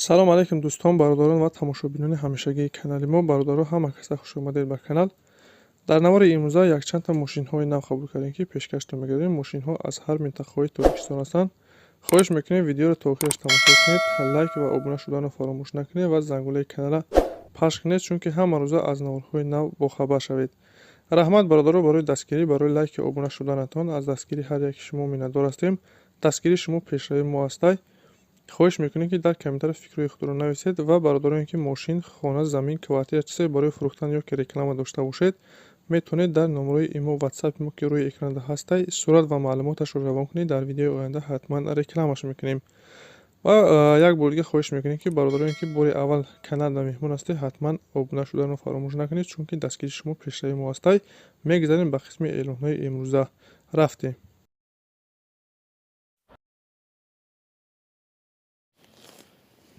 Салом алейкум, дӯстон, бародарон ва тамошобинони ҳамешагии канали мо. Бародаро, ҳама каса хуш омадед ба канал. Дар навори имрӯза якчандта мошинҳои нав қабул кардем, ки пешкаштон мегардем. Мошинҳо аз ҳар минтақаҳои Тоҷикистон ҳастанд. Хоҳиш мекунем, видеоро то охираш тамошо кунед, лайк ва обуна шуданро фаромӯш накунед ва зангулаи каналра пахш кунед, чунки ҳама рӯза аз наворҳои нав бохабар шавед. Раҳмат, бародаро, барои дастгирӣ, барои лайки обуна шуданатон. Аз дастгирии ҳар яки шумо миннатдор ҳастем. Дастгирии шумо пешравии мо ҳастай. Хоҳиш мекунем, ки дар комментария фикрҳои худро нависед ва бародароне, ки мошин, хона, замин, квартира, чизе барои фурӯхтан ё ки реклама дошта бошед, метавонед дар номерои имо, ватсапи мо, ки рӯи экранда ҳастай, сурат ва маълумоташро равон кунед. Дар видеои оянда ҳатман рекламаш мекунем. Ва як бор дига хоҳиш мекунем, ки бародароне, ки бори аввал каналда меҳмон ҳастед, ҳатман обуна шуданро фаромӯш накунед, чунки дастгирии шумо пешравии мо ҳастай. Мегузарем ба қисми эълонҳои имрӯза. Рафтем.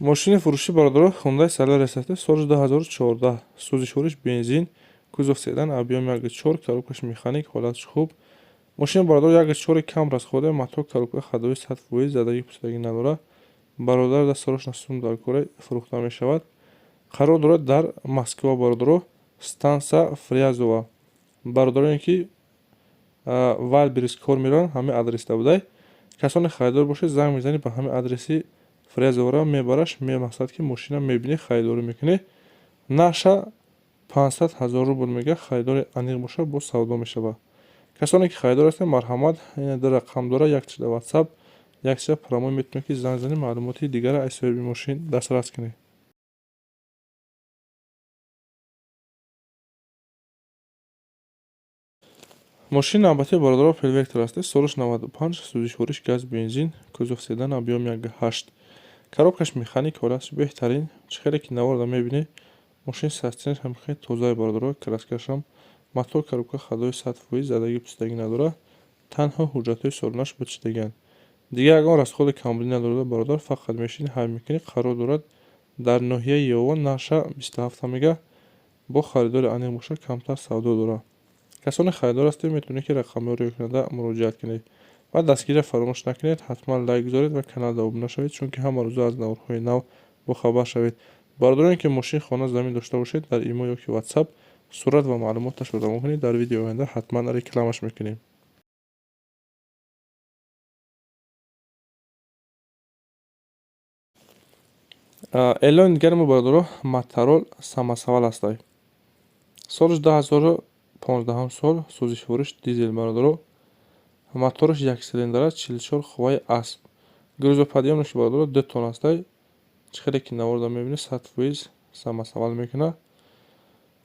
Мошини фурӯшӣ, бародаро, Хундай Солярис аст, соли 2014, сӯзишвориш бензин, кузов седан, объём 1,4, коробкаш механик, ҳолаташ хуб. Мошин, бародаро, 1,4 кам расхода, мотор, коробка ходовой 100%, задагӣ пусидагӣ надорад. Бародар да срочно сум дар кора, фурӯхта мешавад. Қарор дорад дар Москва, бародаро, станса Фрязова. Бародароне, ки Вайлдберриз кор мераванд, ҳамин адреста будай. Касоне харидор бошед, занг мезанед ба ҳамин адреси Фрязовара, мебараш, мемақсад ки мошина мебинӣ, харидорӣ мекунӣ. Наша 500 000 рубл мега, харидори аниқ бошад, боз савдо мешавад. Касоне ки харидор ҳастед, марҳамат, ина ду рақам дорад: якчида ватсап, якчида прямой, метавонед, ки занг занед, маълумоти дигара аз соҳиби мошин дастрас кунед. Мошини навбатии, бародаро, Опел Вектор аст, солаш 95, сӯзишвориш газ, бензин, кузов седан, объём 1,8, коробкаш механик, ҳолаташ беҳтарин. Чӣ хеле ки наворда мебинед, мошин состоянияш ҳам хеле тозае, бародаро, краскашам, мотор, коробка ходовой 100%, задагӣ пусидагӣ надорад. Танҳо ҳуҷҷатҳои солонааш бучидагианд, дигар ягон расходи камбудӣ надорад. Бародар, фақат мешинӣ, ҳай мекунӣ. Қарор дорад дар ноҳияи Ёвон, наша 27 мега. Бо харидори аниқ бошад, камтар савдо дорад. Касоне харидор ҳастед, метавонед, ки рақамҳои рӯи экранда муроҷиат кунед ва дастгириро фаромӯш накунед. Ҳатман лайк гузоред ва каналда обуна шавед, чунки ҳама рӯза аз наворҳои нав бохабар шавед. Бародароне, ки мошин, хона, замин дошта бошед, дар имо ё ки ватсап сурат ва маълумоташро равон кунед. Дар видеои оянда ҳатман рекламаш мекунем. Эълони дигари мо, бародаро, Матарол самосвал ҳастай, солаш 2015 сол, сӯзишвориш дизел, бародаро, мотораш як силиндра, 44 қувваи асп, грузоподъёмность, бародаро, 2 тонна ҳастай. Чӣ хеле ки наворда мебинед, 100% самосвал мекунад,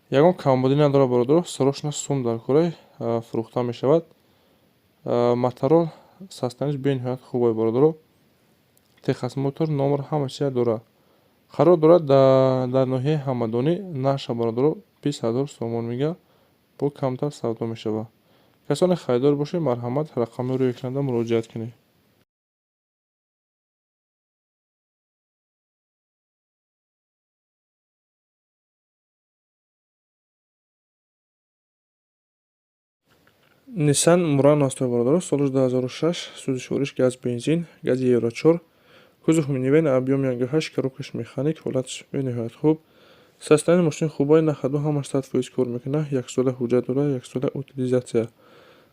ягон камбудӣ надорад. Бародаро, срочно сум дар кора, фурӯхта мешавад. Моторол состоянияш бениҳоят хуб, бародаро, техосмотр, номер, ҳама чиза дорад. Қарор дорад дар ноҳияи Ҳамадонӣ, наша, бародаро, 20 000 сомон мега, бо камтар савдо мешавад. Касоне харидор бошед, марҳамат, рақамҳои рӯи экранда муроҷиат кунед. Ниссан Мурано ҳастай, бародаро, солаш 2006, сӯзишвориш газ, бензин, гази евро 4, кузов минивэн, объём 1,8, коробкаш механик, ҳолаташ бениҳоят хуб. Состоянияи мошин хубай, на ходу, ҳамаш 100% кор мекунад, яксола ҳуҷҷат дорад, яксола утилизация.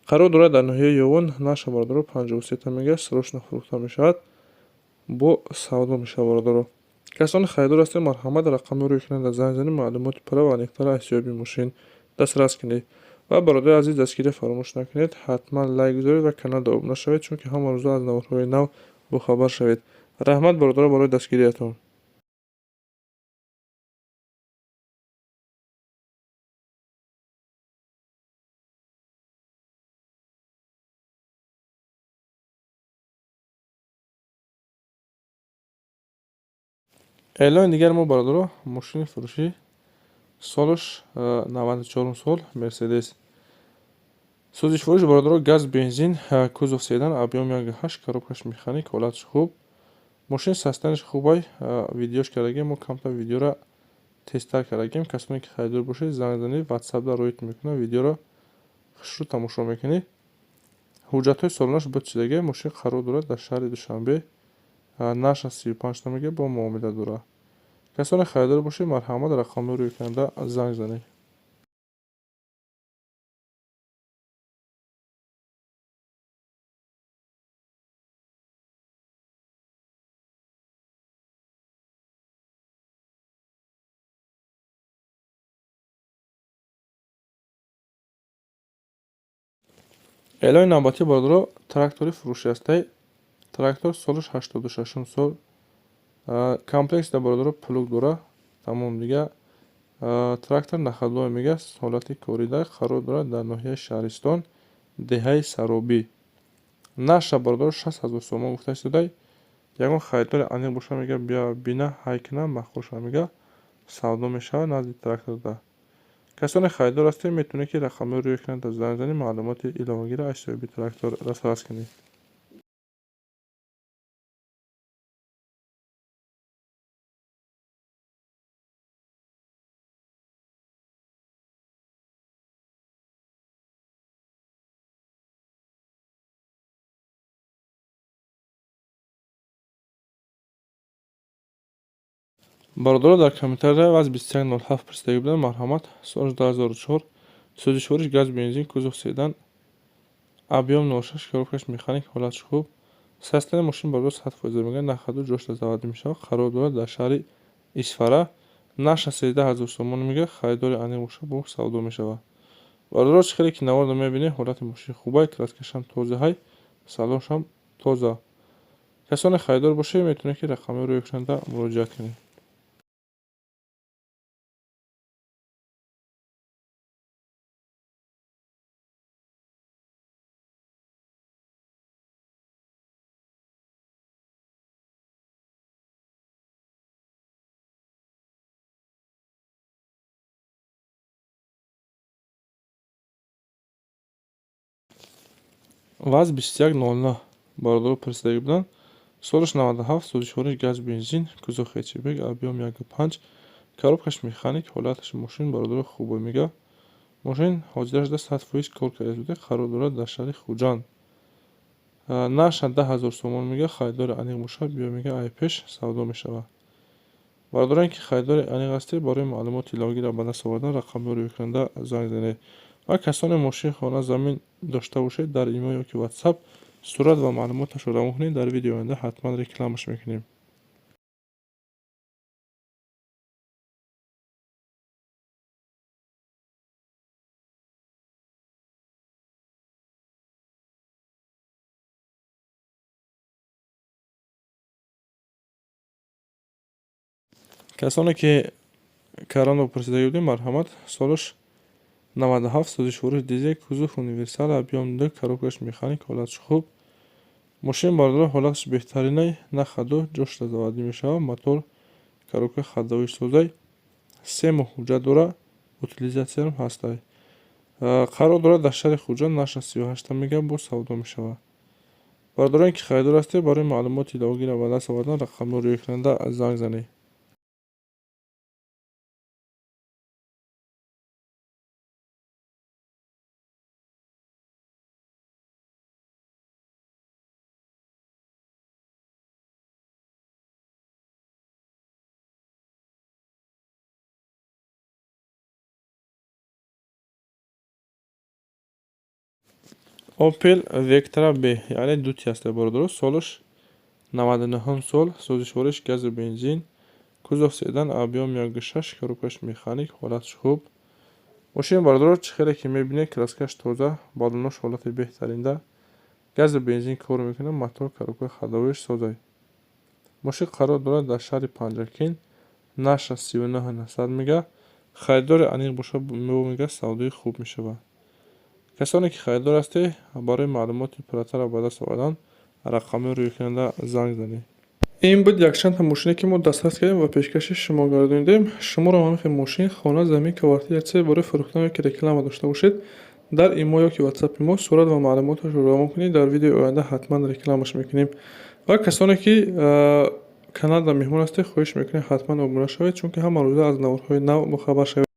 Қарор дорад дар ноҳияи Ёвон, наша, бародаро, 53 мега, срочно фурӯхта мешавад, бо савдо мешавад. Бародаро, касоне харидор ҳастед, марҳамат, рақамҳои рӯи экранда занг занед, маълумоти пурра ва аниқтара аз соҳиби мошин дастрас кунед. Ва бародари азиз, дастгириро фаромӯш накунед, ҳатман лайк гузоред ва каналда обуна шавед, чунки ҳама рӯза аз наворҳои нав бохабар шавед. Раҳмат, бародаро, барои дастгириятон. Эълони дигари мо, бародаро, мошини фурӯшӣ, солаш 94-ум сол, Мерседес, сӯзишвориш, бародаро, газ, бензин, кузов седан, объём 1,8, коробкаш механик, ҳолаташ хуб. Мошин состоянияш хубай, видеош кардагем, мо камтар видеоро тезтар кардагем. Касоне ки харидор бошед, занг занед, ватсапда роит мекунад, видеоро хушрӯ тамошо мекунед. Ҳуҷҷатҳои солонаш бучидаге. Мошин қарор дорад дар шаҳри Душанбе. Нархша 35 та мега, бо муомила дорад. Касоне харидор бошед, марҳамат, рақамҳои рӯи экранда занг занед. Эълони навбатӣ, бародаро, трактори фурӯшӣ ҳастай. Трактор солаш 86-ум сол. Комплексда, бародаро, плуг дора. Тамом дига. Трактор на ходовой мега, ҳолати корида, қарор дорад дар ноҳияи Шаҳристон, деҳаи Саробӣ. Нархша, бародаро, 60 000 сомон гуфта истодай. Ягон харидори аниқ боша, мега, бия бина, ҳай кина, маъқул шава, мега, савдо мешавад назди тракторда. Касоне харидор ҳастед, метавонед, ки рақамҳои рӯи экранда занг занед, маълумоти иловагиро аз соҳиби трактор дастрас кунед. Бародаро, дар комментария ВАЗ 2107 пурсидагӣ буданд, марҳамат, соли 2004, сӯзишвориш газ бензин, кузов седан, объём 06, коробкаш механик, ҳолатш хуб. Состояние мошин, бародар, 100% мегӯяд, на ходу, ҷошта заводӣ мешавад, қарор дорад дар шаҳри Исфара. Нархша 13 000 сомон мегӯяд, харидори аниқ бошад, бо савдо мешавад. Бародаро, чӣ хеле ки наворро мебинед, ҳолати мошин хубай, краскашам тозаҳай, салоншам тоза. Касоне харидор бошед, метавонед, ки рақамҳои рӯи экранда муроҷиат кунед. ВАЗ 2109, бародаро, пурсидагӣ буданд. Солаш 97, сӯзишвориш газ бензин, кузов хэтчбек, объём 1,5, коробкаш механик, ҳолаташ мошин, бародаро, хубо мега. Мошин ҳозирашда 100% кор карда буда, қарор дорад дар шаҳри Хуҷанд. Нархша 10 000 сомон мега, харидори аниқ бошад, биё, мега, ай пеш савдо мешавад. Бародарое ки харидори аниқ ҳастед, барои маълумоти иловагиро ба даст овардан рақамҳои рӯи экранда занг занед. Ва касоне мошин, хона, замин дошта бошед, дар имо ё ки WhatsApp сурат ва маълумоташро равон кунед, дар видеои оянда ҳатман рекламаш мекунем. Касоне ки Каронро пурсидагӣ будем, марҳамат, солаш 97, сӯзишвориш дизел, кузов универсал, объём 2, коробкаш механик, ҳолатш хуб. Мошин, бародаро, ҳолаташ беҳтаринай, на ходу, ҷошта заводӣ мешавад, мотор, коробка ходовой созай, 3 моҳ ҳуҷҷат дора, утилизатсиям ҳастай. Қарор дорад дар шаҳри Хуҷанд, нархша 38 мега, боз савдо мешавад. Бародароне ки харидор ҳастед, барои маълумоти иловагиро ба даст овардан рақамҳои рӯи экранда занг занед. Opel Vectra B, яъне дути ҳаста, бародаро, солаш 99 сол, сӯзишвориш газу бензин, кузов седан, объём 1,6, коробкаш механик, ҳолатш хуб. Мошин, бародаро, чӣ хеле ки мебинед, краскаш тоза, баллонош ҳолати беҳтаринда, газу бензин кор мекунад, мотор, коробка ходовоиш созай. Мошин қарор дорад дар шаҳри Панҷакент, нархша 39 900 мега, харидори аниқ бошад, мега, савдои хуб мешавад. Касоне ки харидор ҳастед, барои маълумоти пурратарро ба даст овардан рақамҳои рӯи экранда занг занед. Ин буд якчандта мошине, ки мо дастрас кардем ва пешкаши шумо гардонидем. Шуморо ҳамин хел мошин, хона, замин, квартира, чизе барои фурӯхтан ё ки реклама дошта бошед, дар имо ё ки ватсапи мо сурат ва маълумоташро равон кунед, дар видеои оянда ҳатман рекламаш мекунем. Ва касоне ки каналда меҳмон ҳастед, хоҳиш мекунем, ҳатман обуна шавед, чунки ҳама рӯза аз наворҳои нав бохабар шавед.